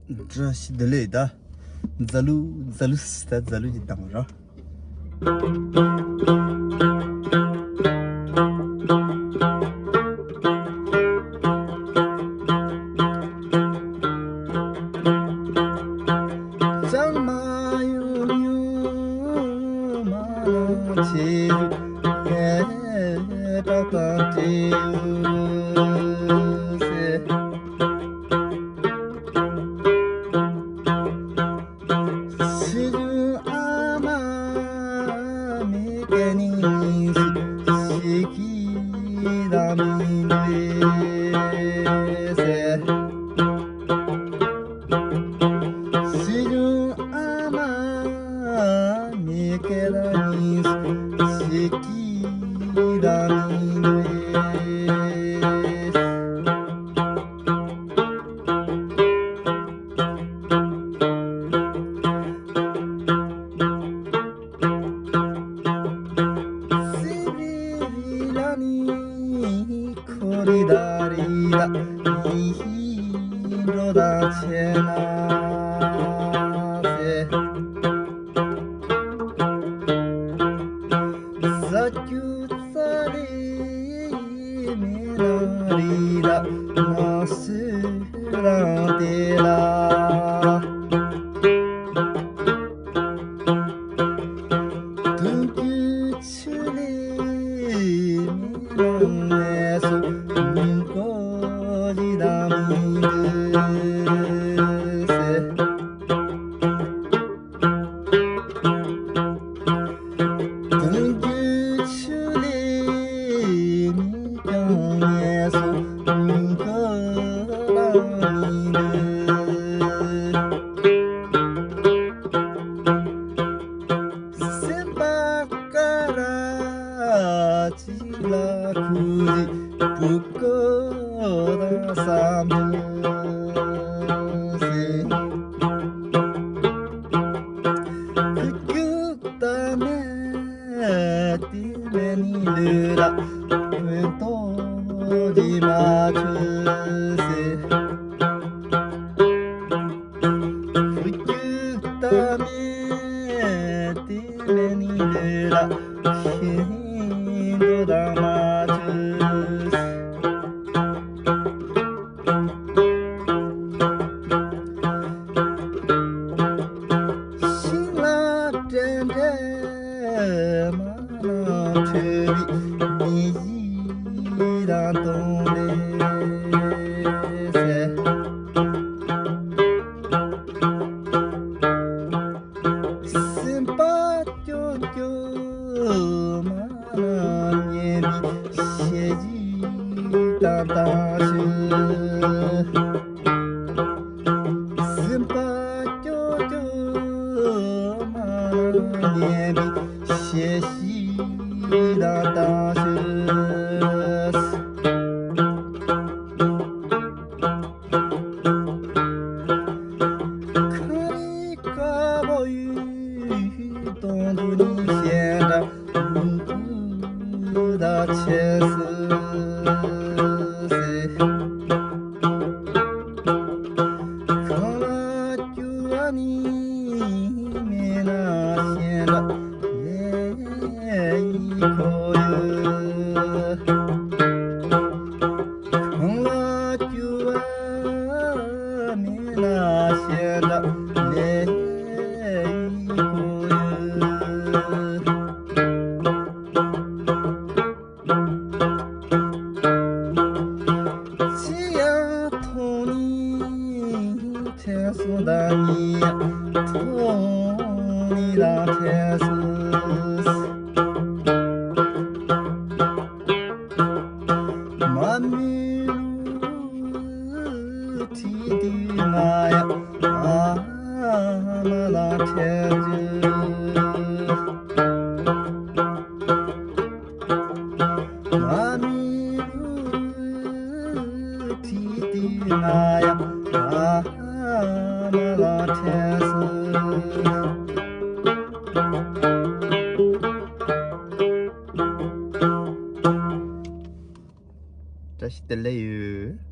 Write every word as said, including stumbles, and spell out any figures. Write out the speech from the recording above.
བཀྲ་ཤིས་བདེ་ལེགས། ད་རྫ་ལུ་རྫ་ལུ་ད་རྫ་ལུ་ཅིག་བཏང་ར། ལྕང་མ་ཡུ་ཡུ་མ་ཆེ་ཡུ་ཧེ་ཏ་ཏ་ཏེ་ཡུ་སེ། སི་ལུ་ཨ་མ་མི་ཀ་ནི་སི་ཀི་ར་མི་ནི་སེ། སི་ལུ་ཨ་མ་མི་ཀ་ར་ནི་སི་ཀི་ར་མི་ནི་སེ། སི་རི་ལ་ནི་ཁོ་རི་ད་རི་ད་ཡི་ཧི་འགྲོ་ད་ཆེ་ན་སེ། ཟ་ཀྱུ་ཙ་ལི་མེ་ན་རི་ད་ན་སུ་རང་དེ་ལ། དུང་ཀྱུ་ཆུ་ལི་མེ་ན་ནེ་སུ་མིན་ཀོ་ལི་ད་མི་འདུ་སེ། དུང་ཀྱུ་ཆུ་ལི་མི་ཀྱང་ནེ་སུ་མིན་ཀོ་ལ་མི་འདུ། སེམས་པ་ཀ་ར་ཅི་ལ་ཁུ་ལི་པུ་ཀོ་ར་སམ་སེ། ཁུ་ཀུ་ཏ་མེ་ཏི་མེ་ནི་ལུ་ར་ཁུ་ཏོ་ལི་མ་ཁུ་སེ། ཧུ་ཀྱུ་ཏ་མེ་ཏི་མེ་ནི་ལེ་ར་ཤིན་ཏུ་ད་མ་ཅུས། ཤིང་ལ་དྲན་དྲན་མ་ཁྲོས་པའི་ཉི་ཡི་རང་སྟོང་ལས་ཟེར། སེམས་པ་སྐྱོ་སྐྱོ་མ་ཉེན་པའི་ཞེ་གཞི་དང་དང་ཞུ། སེམས་པ་སྐྱོ་སྐྱོ་མ་ཉེན་པའི་ཞེ་གཞི་དང་དང་ཞུ། ཁ་རི་ཀ་བོ་ཡུལ་སྟོང་དུ་ནི་ཤེས་འདྲ་ཀུ་ད་ཆེ་སི་སི། གང་ལ་སྐྱུར་བ་ནི་མེད་ན་ཤེས་འདྲ་ལས་ཡི་ཁོ་ཡུལ། གང་ལ་སྐྱུར་བ་མེད་ན་ཤེས་འདྲ་ལས་ཡི་ཁོ་ཡུལ། ཅི་ཡང་མཐོང་ནི་ཐེ་སོ་ད་ནི་ཡང་མཐོང་ནི་ལ་ཐེ་སོ། མ་མི་ཁྲི་དུ་མ་ཡ་ཨ་མ་ལ་ཁྲེལ་ཇུ། མ་མི་ཁྲི་དུ་མ་ཡ་ཨ་མ་ལ་ཁྲེལ་ཇུ། བཀྲ་ཤིས་བདེ་ལེགས་ཡོད།